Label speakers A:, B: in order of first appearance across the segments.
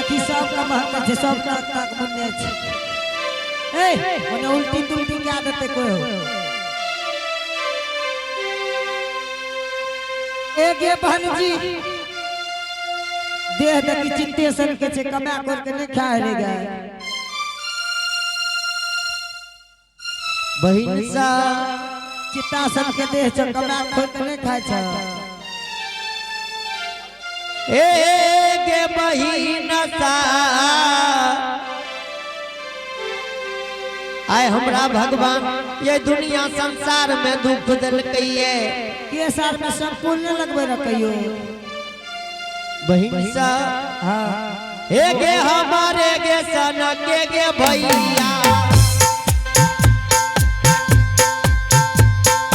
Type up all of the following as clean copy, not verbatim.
A: देखी सब के महक छै, सब ताक ताक मुन्ने छै। ए ओने उल्टी तुल्टी के आदत है कोई हो। ए गे बहन जी, देह देखी चित्ते सन के छै, कमा कर के नहीं खाए रे गाय।
B: बहिन सा
A: चित्ता सन के देह छै, कमा कर के नहीं खाए छै।
B: ए गे बहिन सा, आय हमरा भगवान ये दुनिया संसार में दुख देलकै।
A: के साथ में संपूर्ण लगबे रखियो।
B: बहिन सा
A: हाँ
B: हे गे हमारे गे सन के गे भैया,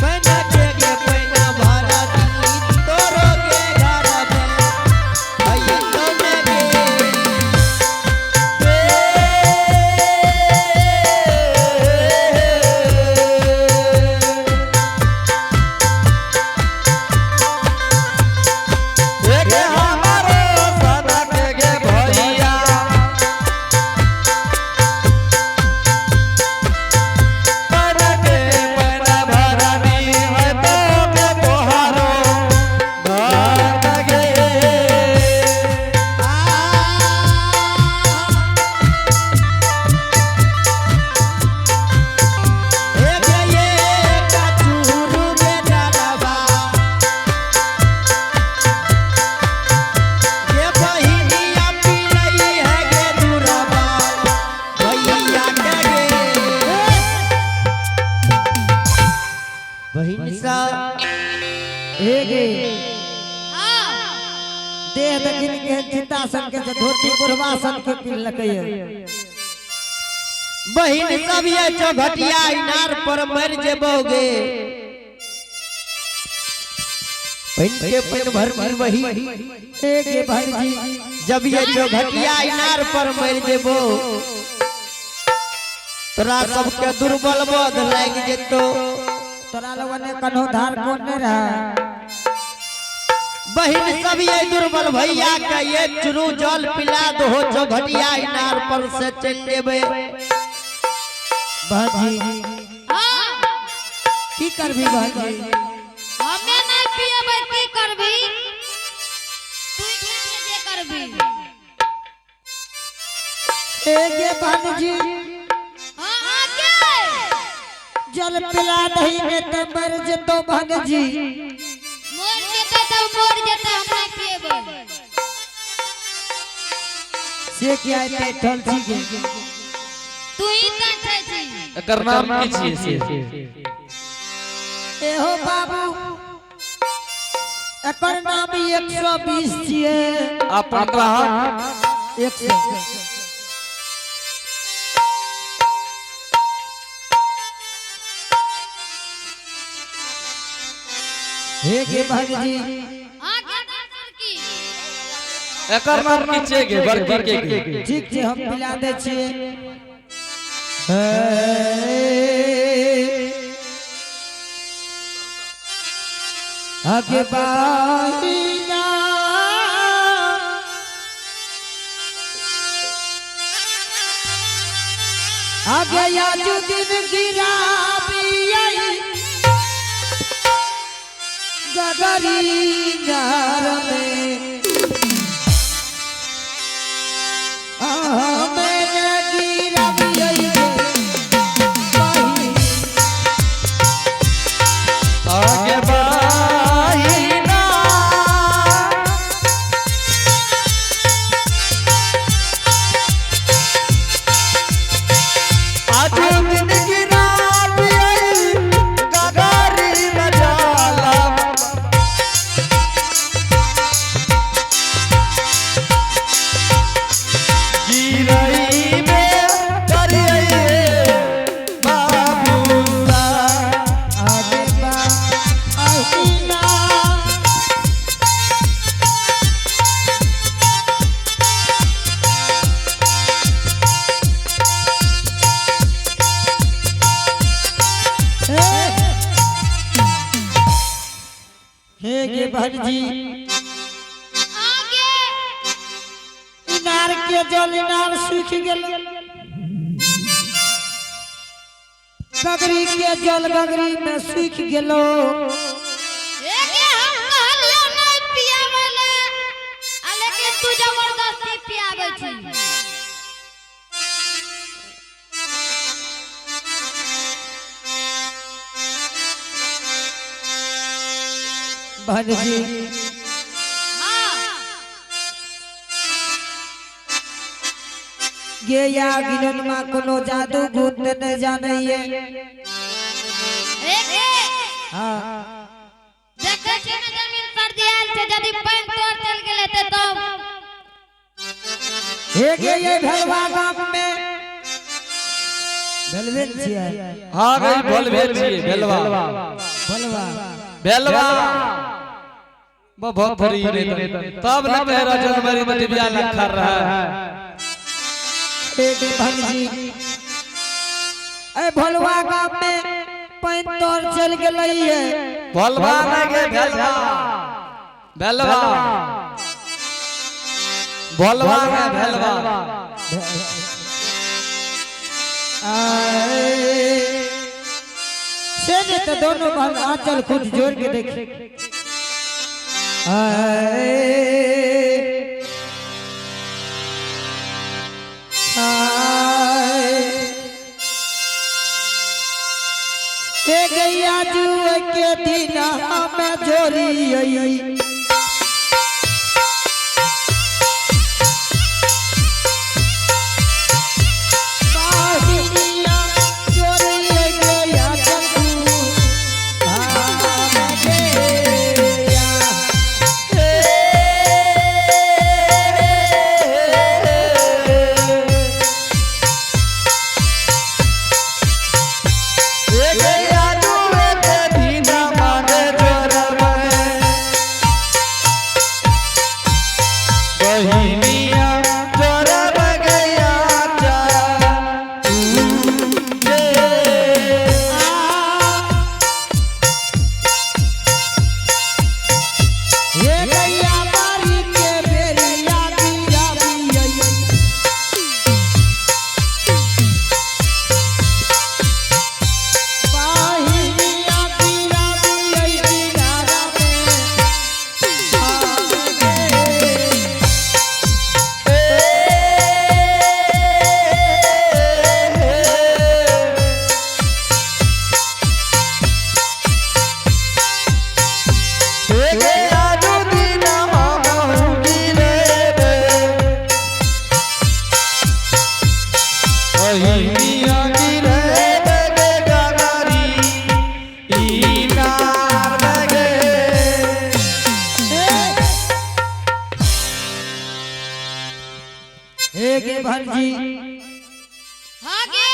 B: पैन के गे पैन भरती तोरो गे घर में भैया तोने गे।
C: एगे हमारो सनक गे भैया, पन के पन भरनी है तो के तोहारो घर गे।
B: हे गे ये कचूरू गे डरबा, ये बहिनिया पिलई है गे दुरबा भैया के गे। बहिन सा
A: ए गे
D: हाँ
A: देह देखी के चित्ता सन के छै, धोती बुढ़वा सन के पिन्हलकै।
B: बहिन सब ये चौघटिया इनार पर मर जेबोगे, बहिन के पेन भर भर वही।
A: ए गे बहन जी,
B: जब ये चौघटिया इनार पर मर जेबो तोरा सबके दुर्बल बोध लाग जेतो।
A: तोरा लोगन ने कन्हो धार कोन नहीं रहा।
B: बहिन सब ये दुर्बल भैया के ये चुरू जल पिला दो, चौघटिया इनार पर से चल जेबे।
A: बहन जी
D: हाँ
A: की करबी बहन जी?
D: हमे नहीं पियबै, की करबी तू? के जे करबी।
A: ए गे बहन जी,
D: हाँ हाँ के
A: जल पिला दही में त मर जेतो बहन जी।
D: मोर जेतै तऽ मोर जेतै, हम नहीं पियबै।
A: से किया एते ठल छी गे?
D: तू ही तऽ छै छी।
C: एकर नाम की छियै से?
A: एहो बाबू, एकर नाम 120 छियै।
C: अपन ग्राहक
A: 100। हे गे बहन जी,
D: हाँ के की
C: एकर नाम की छियै गे बड़की के गे?
A: ठीक छै, हम पिला दै छियै। आगे बाहिना आगे आजू दिन गिराबी गगरी नार में मैंने गिराबी
C: आगे बाहिना आज दिन गिराबी गगरी मजाला गिरई में करिए बाबूसा।
A: आगे बाहिना हे गे बहन जी,
D: आगे
A: इनार इनार के जल इनार सूख गेल, गगरी के जल गगरी में सूख गेलो।
D: एगे हम कहलियो नहीं पियाबै ले, आ लेकिन तू जबरदस्ती पियाबै छी।
A: भनजी।
D: हाँ।
A: गे या गिरन मा कोनो जादू भूत नहीं जानैये।
D: एगे
A: हाँ।
D: देखै छी ने जमीन सर्दी आयल छै, यदि पानि तोड़ चलि गेलै तऽ तब
A: हे गे ये भेलवा गाम में भेलवे छियै।
C: हाँ गई, भोलवे छियै, भेलवा।
A: भेलवा।
C: भेलवा बहुत रे, तब न कह रहा जनवरी में डिबिया लखर रहा है।
A: हे गे भनजी, ए भोलवा गाम में पानि तोड़ चल गेलै है।
C: भोलवा नहीं गे, भेलवा, भेलवा, भोलवा में भेलवा।
A: आए से ने तो दोनों बहन आंचल खुद जोड़ के देख। आए आए ए गैया जुए के दिन हमें जोरी आई। बाहिनिया जोरी गैया चंदू भाग गया। हे गैया बारी के बेरिया दिया दिया। बाहिनिया दिया दिया दिनारा में आगे। हे गे भंजी।
D: हाँ गे।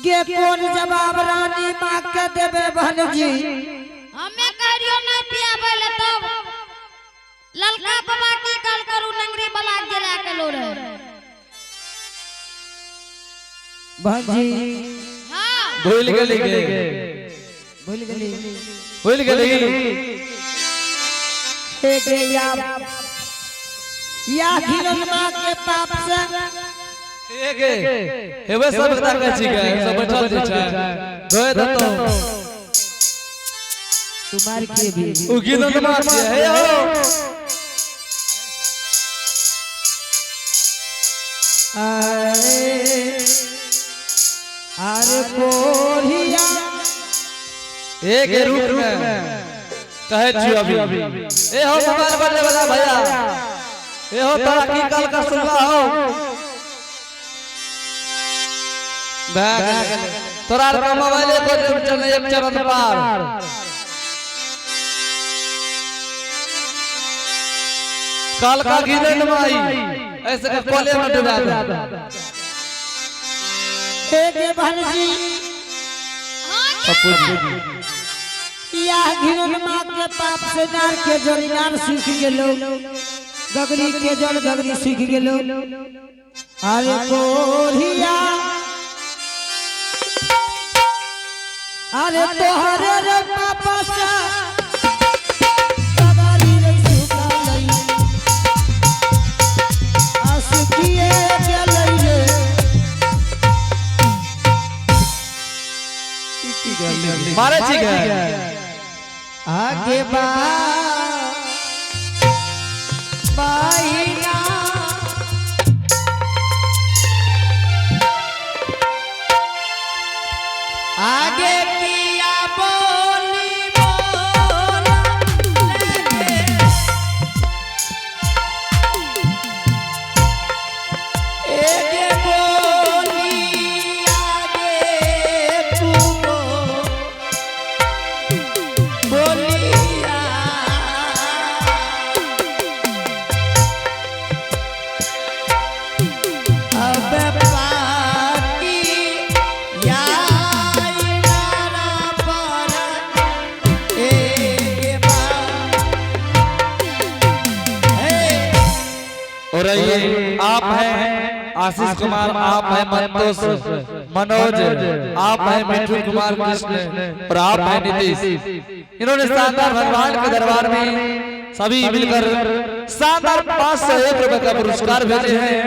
A: गे कोन जवाब रानी माँ के देबे भंजी?
D: हमे कहलियो नहीं पियाबै ले, तब ललका बाबा की कल करू नंगरी वाला के जला के लो रहे।
A: भंजी।
D: हाँ।
C: भूल गेली गे।
A: भूल गेली।
C: भूल गेली।
A: हे गे या घिनन माँ के पाप से।
C: हे गे, हेवे सब ताकै छी गे, सब बैठल जे छै धोए देतौ।
A: तुम्हार के भी
C: उ गिनन मार छियै। हे हो।
A: आए अरे कोरिया।
C: एक रूप में कहै छियो अभी। ए हो मोबाइल बदले वाला भैया, ए हो, तोरा की कल का सुनला हो भए गेलै। तोरा आर का मोबाइल एक चरण एक चरण पार। कल का गिनन माई ऐसे के कॉले में डुबा दे।
A: हे गे भंजी।
D: हाँ।
C: पप्पू जी।
A: या घिनन माँ के पाप से नार के जल नार सूख गेलो, गगरी के जल गगरी सूख गेलो। अरे कोरिया, अरे तोहरे रे पापा से गगरी रे सुखलई।
C: मारे छी के
B: आगे बा बाहिना आगे किया बोली बोला लेके। एगे बोली आगे तू बोलिया अब पाकी या नारा पर एगे बा हे
C: और ये आप हैं आशीष कुमार, आप हैं मंतोष मनोज, आप हैं मिठू कुमार कृष्ण और आप हैं नीतीश। इन्होंने शानदार भगवान के दरबार में सभी मिलकर शानदार 501 रुपए का पुरस्कार भेजे हैं।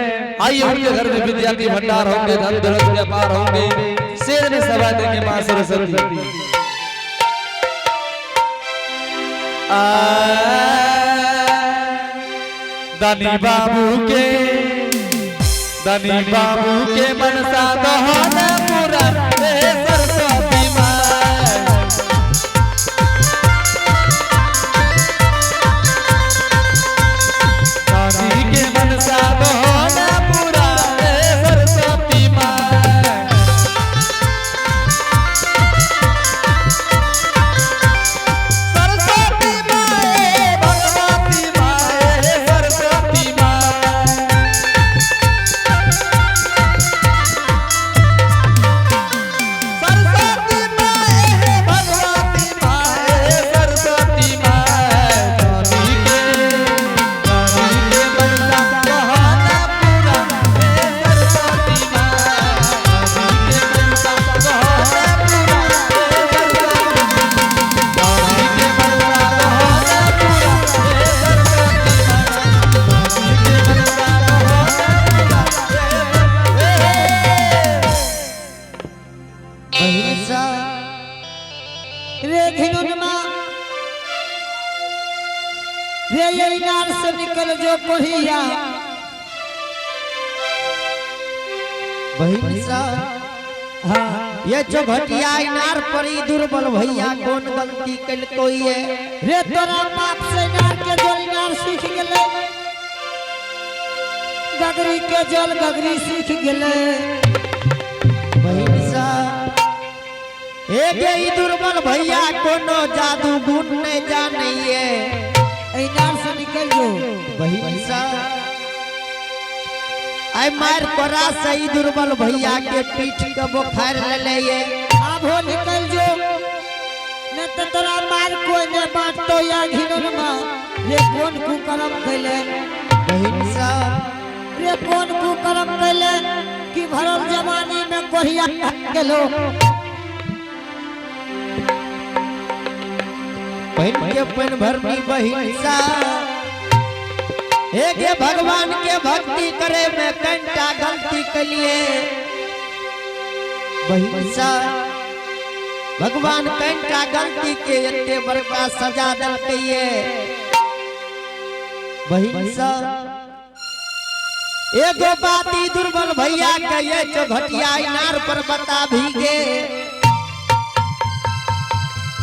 C: आइए उनके घर में विद्या के भंडार होंगे, धन दौलत के अपार होंगे, शेर में सभा देंगे माँ सरस्वती। दानी बाबू के, दानी बाबू के मनसा दहन पूरा रे सरस्वती माँ। दानी के मनसा दहन पूरा रे सरस्वती माँ। सरस्वती माए भगवती माए सरस्वती माए। सरस्वती माए भगवती माए सरस्वती माए। दानी के, दानी के मनसा बहाना पूरा हे सरस्वती माए। दानी के मनसा बहाना पूरा हे सरस्वती दानी के मनसा बहाना पूरा हे सरस्वती माए। दानी के मनसा बहाना पूरा हे
B: बहिन सा
A: रे घिनुनमा रे ये इनार से निकल जो कोहिया।
B: बहिन सा
A: हाँ
B: ये जो घटिया इनार पर ई दुर्बल भैया कौन गलती कलको ये
A: रे तोरा पाप से इनार के जल इनार सूख गेलै, गगरी के जल गगरी सूख गेलै।
B: बहिन सा एगे ई दुर्बल भैया कोनो जादू गुण नहीं जानिए।
A: इनार से निकल जो।
B: बहिन सा आई मार कोरा से ई दुर्बल भैया के पीठ के बोखार ले ले ये।
A: आब हो निकल जो, नहीं तो तोरा मार कोई नहीं बांटतो या घिनुनमा। रे कौन कुकर्म कैले?
B: बहिन सा
A: रे कौन कुकर्म कैले कि भरल जवानी में कोहिया गेलो?
B: बहिन के पन भरनी बहिन सा एगे भगवान के भक्ति करे में कंटा गलती कलिए। बहिन सा भगवान कंटा गलती के एते बड़का सजा दलकैये। बहिन सा एगो बात ई दुर्बल भैया के ये चौघटिया इनार पर बता भी गे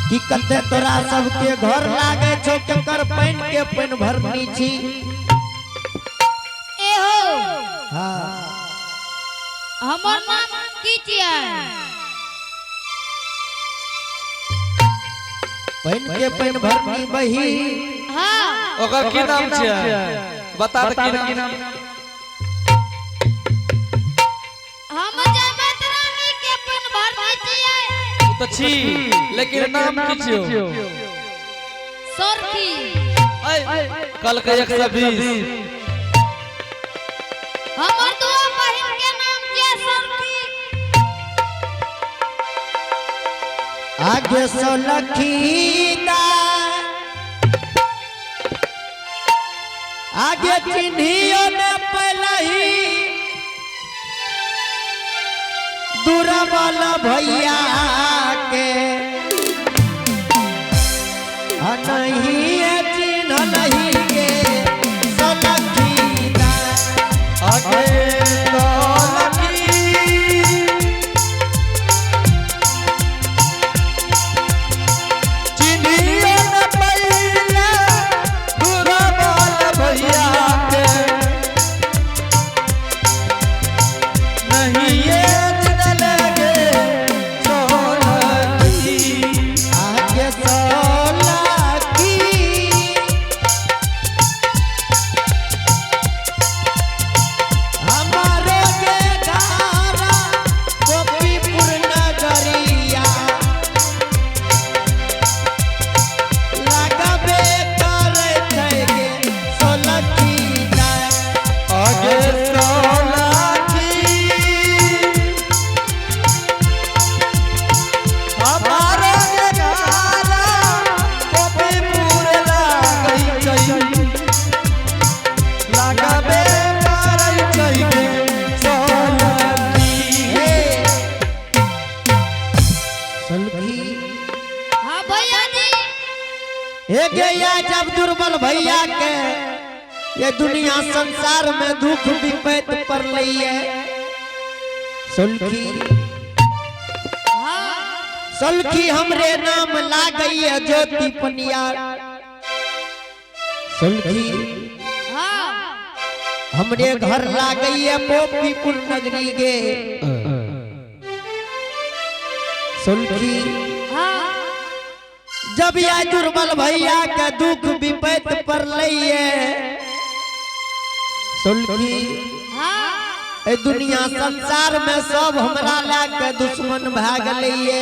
B: कि कते तोरा सबके घर लागे छौ केकर पानि के पानि भरनी छी।
D: ए हो
B: हाँ
D: हमर नाम की छियै?
B: पानि के पानि भरनी बही।
D: हाँ
C: ओकर की नाम छियै बता दे की नाम?
D: हम जमत रानी के पन भरनी छियै।
C: ओ तऽ छी, लेकिन नाम की छियौ?
D: सोरखी।
C: कल के 120।
D: हमर दो बहिन के नाम छियै सोरखी।
B: आगे सोलखी दा आगे चिन्हियो ने पलही दुर्बल भैया के। नहीं चिन्हलही गे सोलखी दाय।
C: आगे सोलखी चिन्हियो न पहिले दुर्बल भैया के नहीं ये चिन्हल गे सोलखी।
B: आगे सोलखी हमारो के धारा गोपीपुर नगरिया लगबे करै छै गे सोलखी दाय।
C: आगे सोलखी हमारा के गारा गोपीपुर लागै छै लगाबे करै छै गे सोलखी।
B: हे सोलखी
D: हाँ भैया जी।
B: हे गैया जब दुर्बल भैया के ये दुनिया संसार में दुख विपैत पर है सुलखी
D: हाँ
B: सुलखी हमरे नाम लागई है ज्योति पनियार सुलखी
D: हाँ
B: हमरे घर लागई है पोपीपुर नगरी गे सुलखी
D: हाँ
B: जब यह दुर्बल भैया के दुख विपैत पर है सुलखी
D: हाँ
B: ए दुनिया संसार में सब हमरा ला के दुश्मन भाग लइए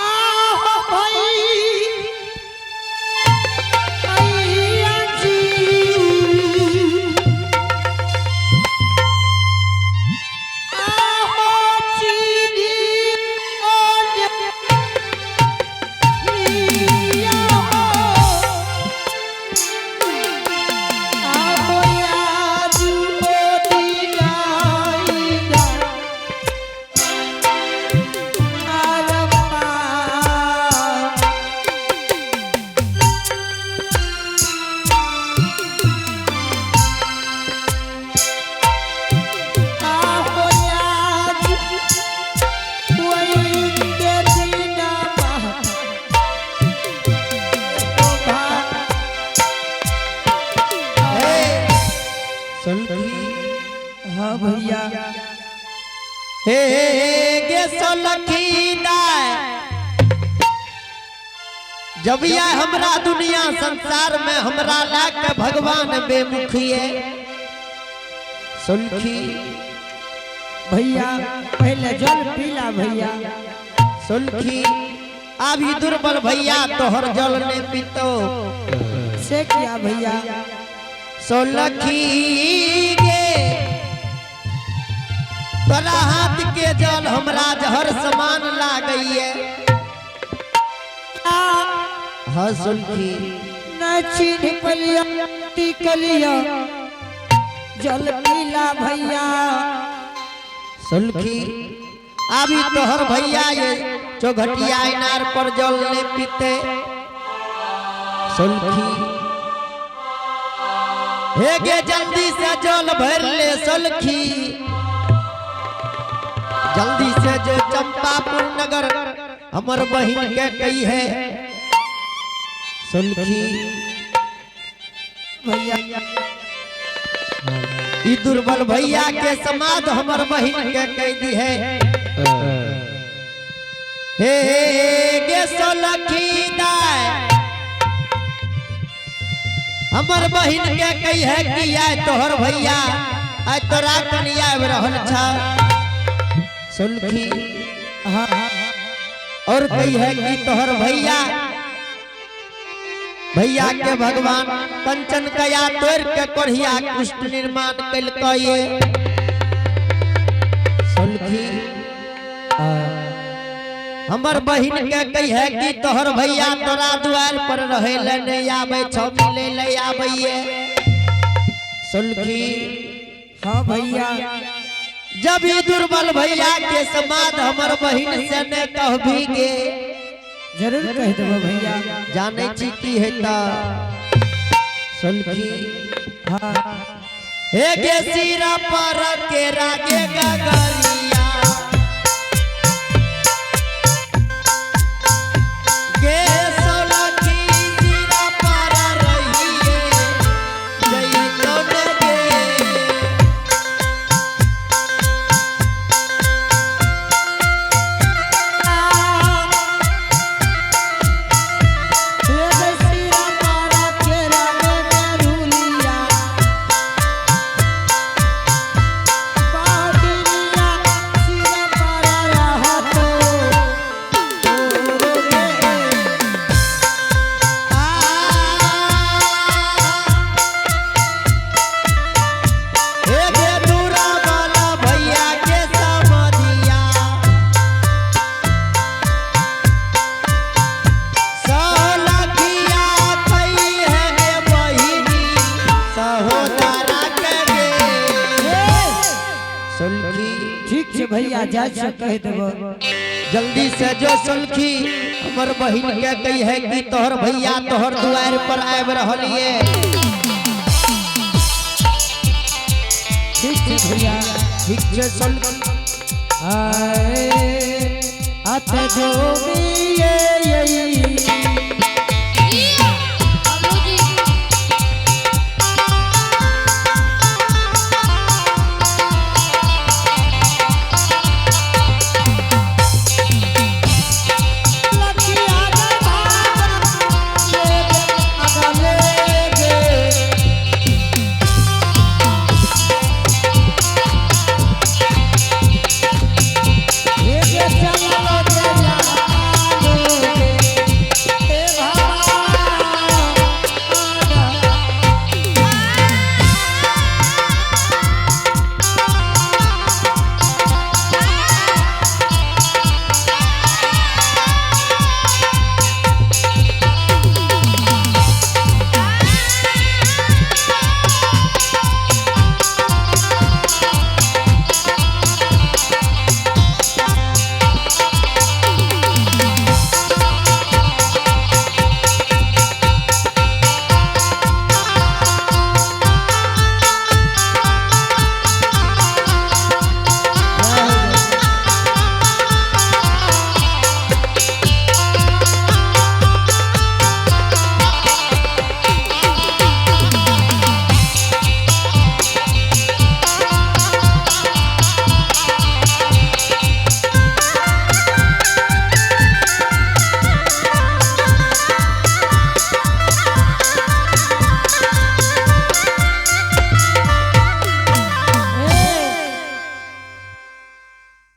A: आहो भाई भैया जी आहो चीनी और लिया हो आहो याद मोदी गाइदा आरम्बा आहो याद वही दीना
B: हे सुलखी
A: हाँ भैया
B: हे गे सुलखी दाय जब यह हमरा दुनिया संसार में हमरा ला के भगवान बेमुखिए सुलखी
A: भैया पहले जल पीला भैया
B: सुलखी अभी दुर्बल भैया तोहर जल ने पीतो
A: से किया भैया
B: सोलखी गे तोरा हाथ के जल हमरा जहर समान लागैये हाँ सुलखी
A: न चिन्ह पलिया टिकलिया जल पीला भैया
B: सुलखी अभी तोहर भैया ये चौघटिया इनार पर जल ने पीते सुलखी हे गे जल्दी से जल भर ले सुलखी जल्दी से जो चंपापुर नगर हमर बहिन के कही है सुलखी
A: भैया
B: ई दुर्बल भैया के समाज हमर बहिन के कह दी है हे गे सोलखी दाय हमर बहिन के कही है कि आय तोहर भैया आय तोरा कनिया आबि रहल छा सुलखी
A: हाँ
B: और कही है कि तोहर भैया भैया के भगवान कंचन कया तोड़ के कोढ़िया कृष्ण निर्माण कलकै ये सुलखी हमर बहिन के कही है कि तोहर भैया तोरा द्वार पर रहे ले नहीं आबै छौ मिले ले आबैये सुलखी
A: हाँ भैया
B: जब ई दुर्बल भैया के समाद हमर बहिन से ने कहबी गे
A: जरूर कह देबो भैया।
B: जानै छी की हेता सुनखी।
A: हाँ।
B: हे गे सिरा पर के रागे गगरिया गे सोलखी सिरा पर रहिए जइतो ने गे। हे गे दूरा वाला भैया के समधिया सौलखिया कई है गे बहिनी सहोदरा के गे सुलखी।
A: ठीक छै भैया, जाइ छै कह देबो।
B: जल्दी से जो सुलखी हमर बहिन के कही है कि तोहर भैया तोहर दुआर पर आबि रहल ये।
A: ठीक छै भैया।
B: ठीक छै सुलखी।
A: आए अत जोगिए यही।
D: बबलू जी।
A: लखिया रे भागा ले अगले गे। हे गे चलो गे जानो गे, हे भागा।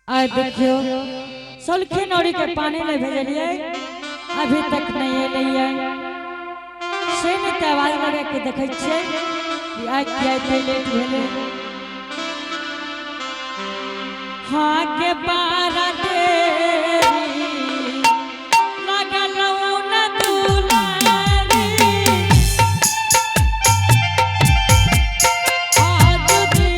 E: आइ देखियो, सोलखी नौरी के पानी ले भेजलिए, अभी तक नहीं एलैए। से नहि तऽ आवाज लगा के देखै छियै कि आइ किया एते लेट भेलै। हाँ के बारा देरी लागल न दुलारी, आज दिन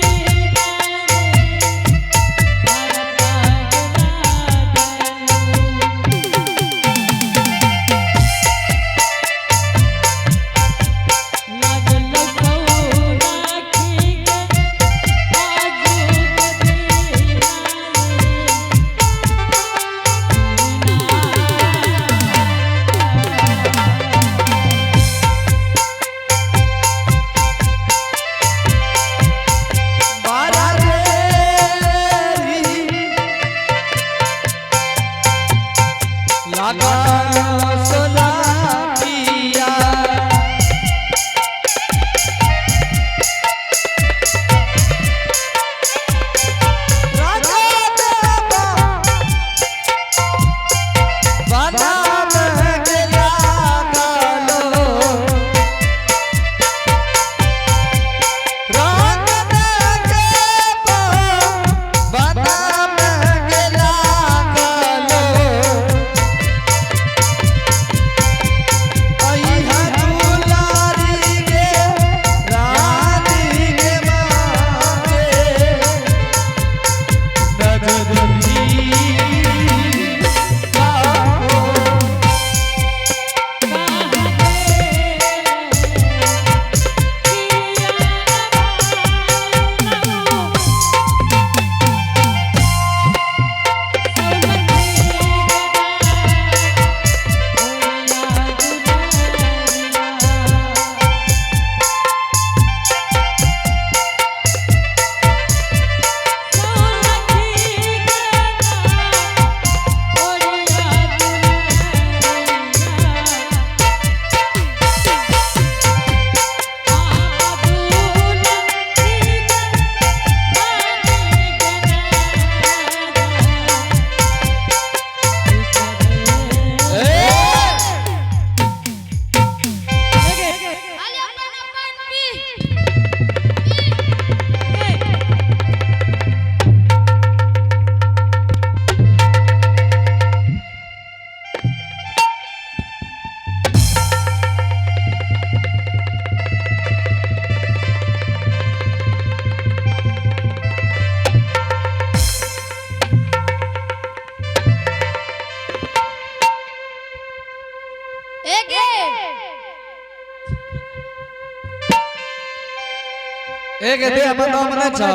C: एक देह में दम नै छौ।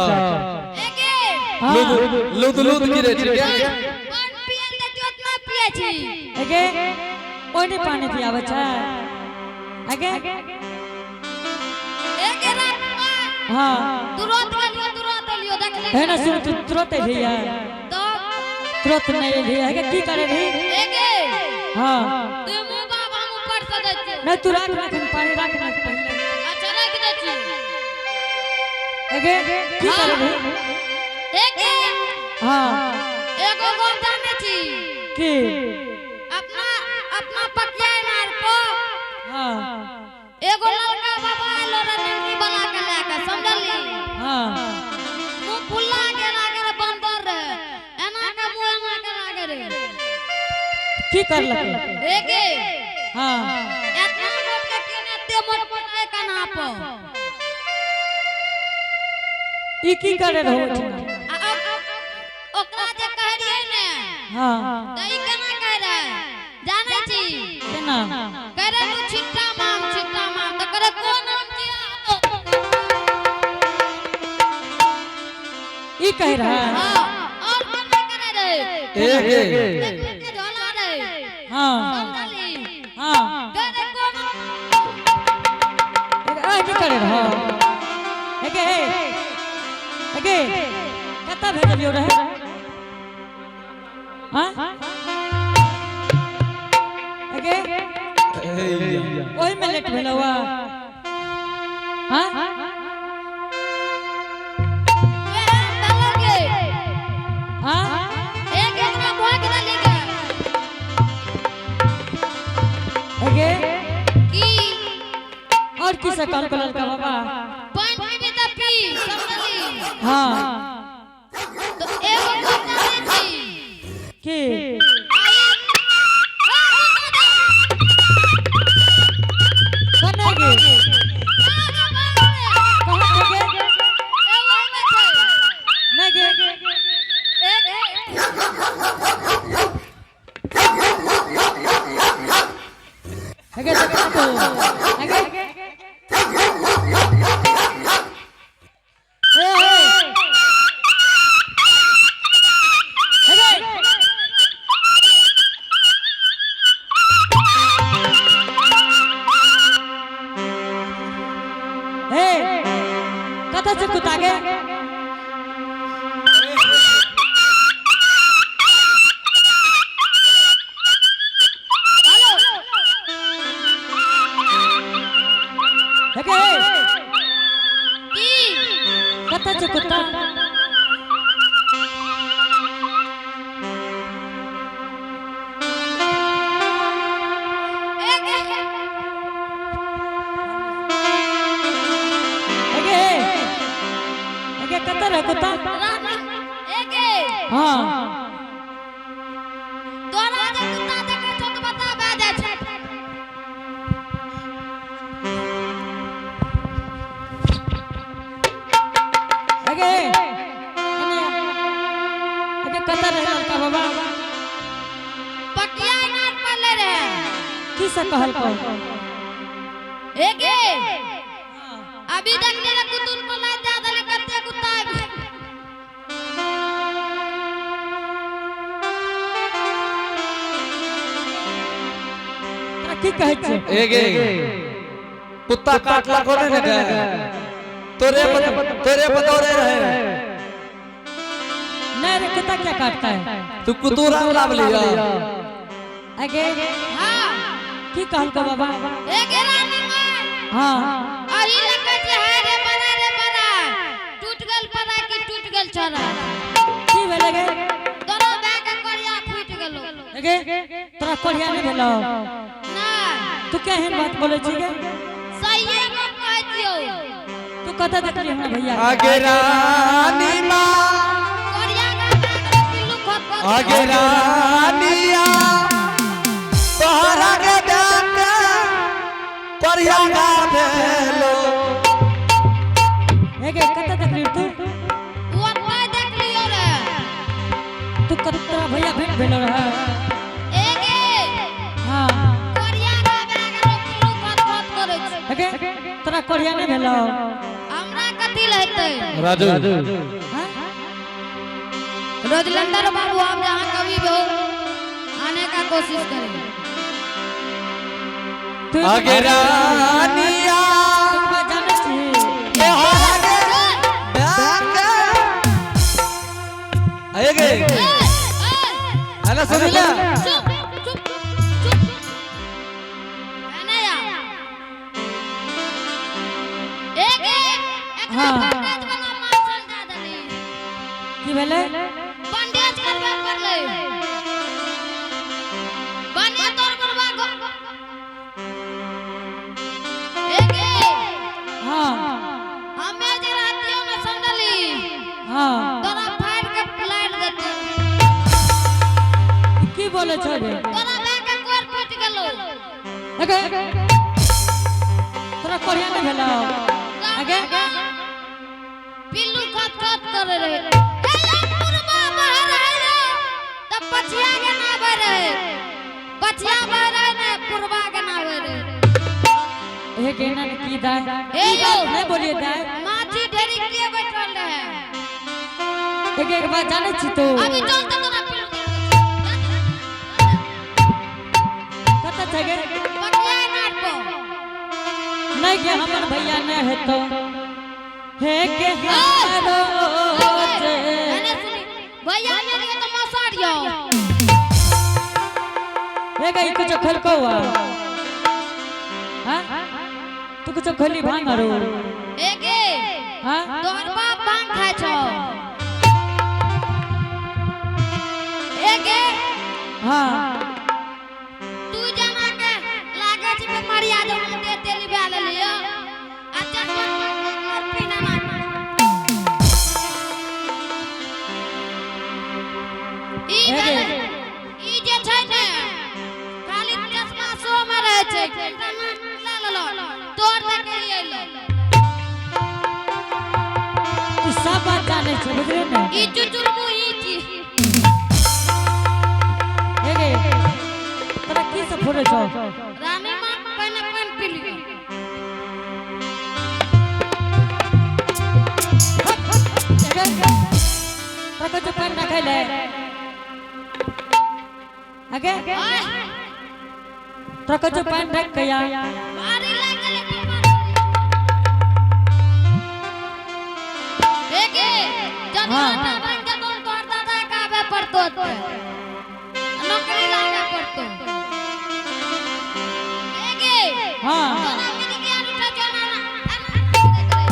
D: एगे
E: हाँ।
C: लुद लुद लुद गिरे छै के।
D: पान पियल तऽ जोत ना पिए छी।
E: एगे ओने पानी पियाबै छै आगे।
D: एगे रात में
E: हाँ
D: तुरंत गेलियो, तुरंत एलियो, देखले।
E: है ना सुन, तू तुरंत अयलियै?
D: तो
E: तुरंत नहीं अयलियै। आगे की करे रही?
D: एगे
E: हाँ।
D: तू मुंह बाबा हम ऊपर से दै छियौ।
E: नहीं, तू राख ना, पानी राख ना पहले।
D: अच्छा, राख दै छियौ।
E: आगे की करे रही?
D: एगे
E: हाँ।
D: एगो गप जानै छी?
E: की?
D: अपना अपना पकिया इनार पर
E: हाँ।
D: एगो लड़का बाबा आलो रे नंगी वाला के लए के, समझली?
E: हाँ।
D: मुंह फुल्ला के लागे रे बंदर रे, एना के मुंह एना के लागे रे।
E: की करलकै?
D: एगे
E: हाँ।
D: एतना मोट के केने एते मोट मोट के कन्हा पर।
E: ई की करे रहो ओहिठिना?
D: आ ओकरा जे कहै रहियै ने,
E: हाँ।
D: तऽ ई केना कहै रहै जानै छी?
E: केना?
D: कहै रहै तू छिट्टा माम, छिट्टा माम। तऽ कहै रहै कोन आम छियै?
E: ई कह रहा है?
D: हाँ, और केना करै रहै?
C: एक
D: एक के झोला रहै।
E: हाँ।
D: समझली?
E: हाँ।
D: कहै रहै कोन
E: आ की करे रहो? एगे एगे कतऽ भेजलियौ रहे? हाँ एगे, ओहि में लेट भेलौ? हाँ।
D: वएह भेलौ गे।
E: हाँ।
D: एक एकरा भोग देली गे।
E: एगे
D: की?
E: और की से कहल लड़का बाबा?
D: पानि पीबी तऽ पी, समझली?
E: हाँ।
D: तो एगो गप जानै छी?
E: की? कने गे? कहाँ छै गे? नहीं गे। एगे देख तो एगे, ए ए एगे, ए कतऽ छै कुत्ता गे? एगे, कतऽ छै कुत्ता? एगे एगे, कतऽ रहे कुत्ता? हाँ।
D: तोरा जे कुत्ता देखै छौ तऽ बता भए जाइ छै।
E: एगे एने आ। एगे, कतऽ रहे लड़का बाबा?
D: पकिया इनार पर ले रहे।
E: की से कहलकौ?
D: एगे अभी देखले रे कुतुन को लाइ दे देले, कते कुत्ता आबि गेल।
E: तोरा की कहै छै?
C: एक कुत्ता काटला को नहीं ने तोरे तोरे बतौरे रहे।
E: नहीं रे, कुत्ता क्या काटता है?
C: तू कुतूरा लाभ लिया।
E: आगे।
D: हाँ।
E: की कहलकौ बाबा?
D: एगे रानी माय,
E: हाँ।
D: अही लगे छै हाय रे बड़ा रे बड़ा, टूट गेल पड़ा कि टूट गेल छोरा।
E: की भेलै गे?
D: तोरो भाय के करिया फूटि गेलो।
E: एगे, तोरा कोढ़िया नहीं भेलौ?
D: नहि।
E: तू केहन बात बोलै छी गे?
D: सहिए गप कहै छियौ।
E: तू कतऽ देखली हमरा भैया के?
B: आगे रानी माँ।
D: करिया के भाय के पिल्लू खत खत।
B: आगे रानिया, तोहरा के बेटा परिया गा भेलो।
E: एगे, कतऽ देखली तू?
D: उ अपना देख लियो रे।
E: तू कतऽ तोरा भैया भेंट भेलो रहे?
D: एगे
E: हाँ।
D: करिया के भाय के पिल्लू खत खत करै छै।
E: एगे, तोरा कोढ़िया नहीं भेलौ?
D: हमरा कथी लहतै? अयतै।
C: राजू।
E: हाँ?
D: रोजलंदर बाबू, आप जहाँ कभी भी हो, आने का कोशिश करें।
E: तू
C: आगे रानिया।
E: तू जानै छी?
C: आए गए। अरे सुन ले।
D: चुप चुप चुप है ना यार, एक एक
E: हाँ।
D: बैंडेज वाला मार्शल जा देली।
E: की भेलै?
D: बैंडेज करबे पड़लै बने तोर बरबा गो एक
E: हाँ।
D: हमे जे रहतियो न समझली, तोरा फाड़ के लाइट देते।
E: की बोले छो रे?
D: तोरा लए के कोर फूटि गेलो।
E: अगे, तोरा कोरिया नहीं भेलो आगे?
D: पिल्लू खत खत करे रहे। ए पुरबा बाहर है रे तब पछिया के ना बह रहे, पछिया बह रहे ने, पुरबा के ना बह रहे।
E: हे के ना की दाय?
D: ए यो।
E: नहीं बोलिए दाय।
D: माछी ढेरी के बैठल रहे।
E: एक एक बात जाने छी तू?
D: अभी चल त तोरा पिल्लू
E: कत छै गे?
D: पटिया नाट को।
E: नहीं के हमर भैया नहीं हेतो हे के हमरो जे।
D: मैंने सुनी भैया मेरे तो मसार यो।
E: हे गई, कुछ खलको हुआ? हां, तू कुछ खली भांग आरो?
D: ए गे।
E: हां।
D: तोहर बाप भांग खाय छौ ए गे।
E: हां।
D: तू जना के लागे छै बीमारी आ जब दे तेली भए लेलियो आ चश्मा और पीना ना। ई
E: हे गे।
D: भेलै, ई जे छै ने खाली चश्मा शो में रहै छै, ले लेलो तोर देखे अइलो।
E: तू सब बात जाने छै, बुझली ने?
D: ई चुचुरमु ई छी।
E: हे गे, तोरा की सब फोड़े छौ?
D: रानी माँ, पहिने पानि पी लियो।
E: हे गे, तोरा कुछ पानि ना खाइले आगे?
D: ओए।
E: तोरा कुछ पानि रख कया?
D: भारी लाग गेलै बीमार। ए गे, जब आटा बन जेतौ तोहर दादा के आबे पड़तो ओतै। नौकरी लागे पड़तो। ए गे, तोरा मिर्गी आर उठै छौ ना, एना करैत रहै।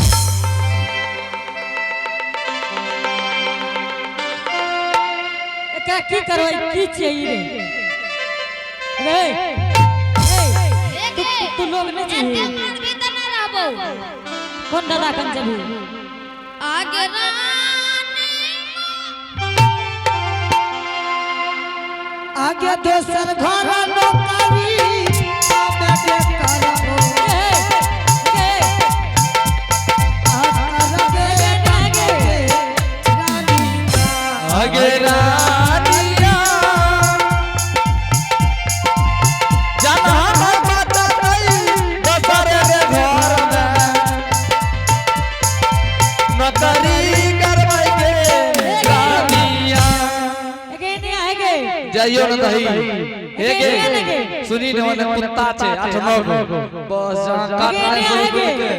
E: एकरा की करबै? की छियै ई रे? रे ए।
D: ए गे,
E: तू लोग नहीं
D: एते
E: छिही।
D: मारबी तऽ नहि रहबौ।
E: कोन दादा कन जेबही?
D: आगे रानी।
A: आगे दोसर घर नौकरी हमे के करबो।
E: ए, ए,
A: आ करबे
E: ए,
A: रानी।
C: आगे रानिया, जब हमर बचतै दोसर रे घर में नौकरी करबै के रानिया।
E: ए, नहीं आएगे।
C: जाइयो न दही हे गे, सुनी ने, ओने कुत्ता छै 8-9 गो, बस जहाँ काटनाइ शुरू केलकै।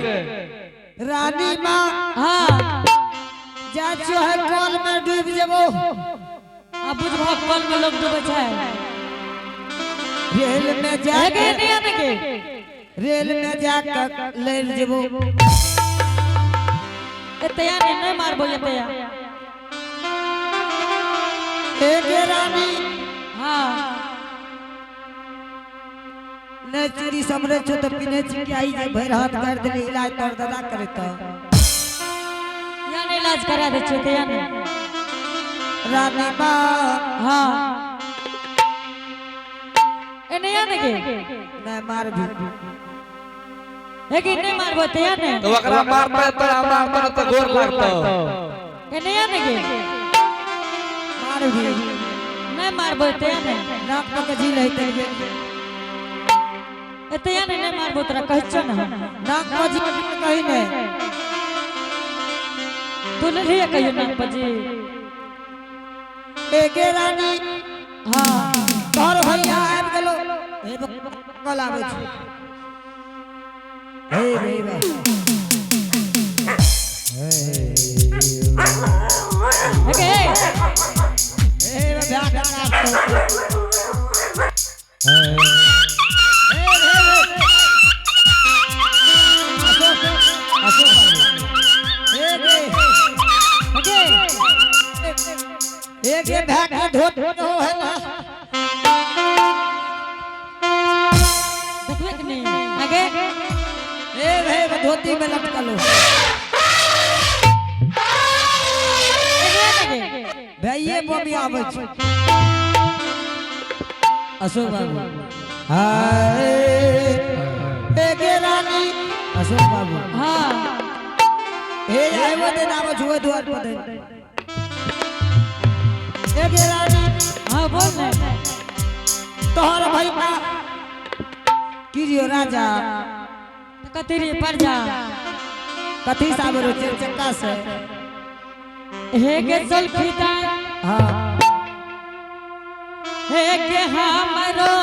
A: रानी माँ। जा छो है कल में डूब जेबो।
E: आ बुझबा, कल में लोग डूबै छै।
A: रेल में जा
E: आगे नहीं आने के।
A: रेल में जाकर ले जेबो।
E: एतया नहीं, नहीं मारबो एतया।
A: एक रानी। ने चूड़ी समरे छो तो पिने छी कि आई जे भरि हाथ कर देले, इलाज तोर दादा करे तो।
E: या नहीं, इलाज करा दे छियै एतया नहीं।
A: रानी माँ।
E: हाँ, ए नहीं आने के।
A: नहीं मार भी।
E: लेकिन नहीं मारबो एतया नहीं।
C: तो ओकरा मारतै तोरा मारतै त गोर लागतौ।
E: ए नहीं आने के।
A: मार भी।
E: नहीं मारबो एतया नहीं।
A: नाक पर के झील है तेरे।
E: एतया नहीं, नहीं मारबो, तोरा कहै छियौ ने हम।
A: नाक पर झील कहीं नहीं।
E: तू लेलही कहियो नाक पर जी?
A: एगे रानी।
E: हाँ।
A: तोहर भैया आबि गेलो, हे बकल आबै छै। हे रे बा।
E: हे गे।
A: हे बा, भ्या के काटतो। हे, हे, हे। अशोक, अशोक बाबू। हे गे।
E: हे गे।
A: हे गे, भ्या के धोत हो है ना।
E: देखबे कि नहीं आगे?
A: हे हे बा, धोती में लटकल हो।
E: एगे ने गे।
A: भैये बमी आबै छै। अशोक बाबू, हाय, एगे रानी, अशोक बाबू।
E: हाँ।
A: हे आइबो दिन आबै छौ ओहि द्वार पर दे। एगे रानी।
E: हाँ, बोल ने।
A: तोहर भैया की रियो राजा?
E: तो कथी रे पर जा?
A: कथी से आबै रहो, चारि चक्का से?
E: हे गे सलखीता।
A: हाँ।
E: हे गे हमरो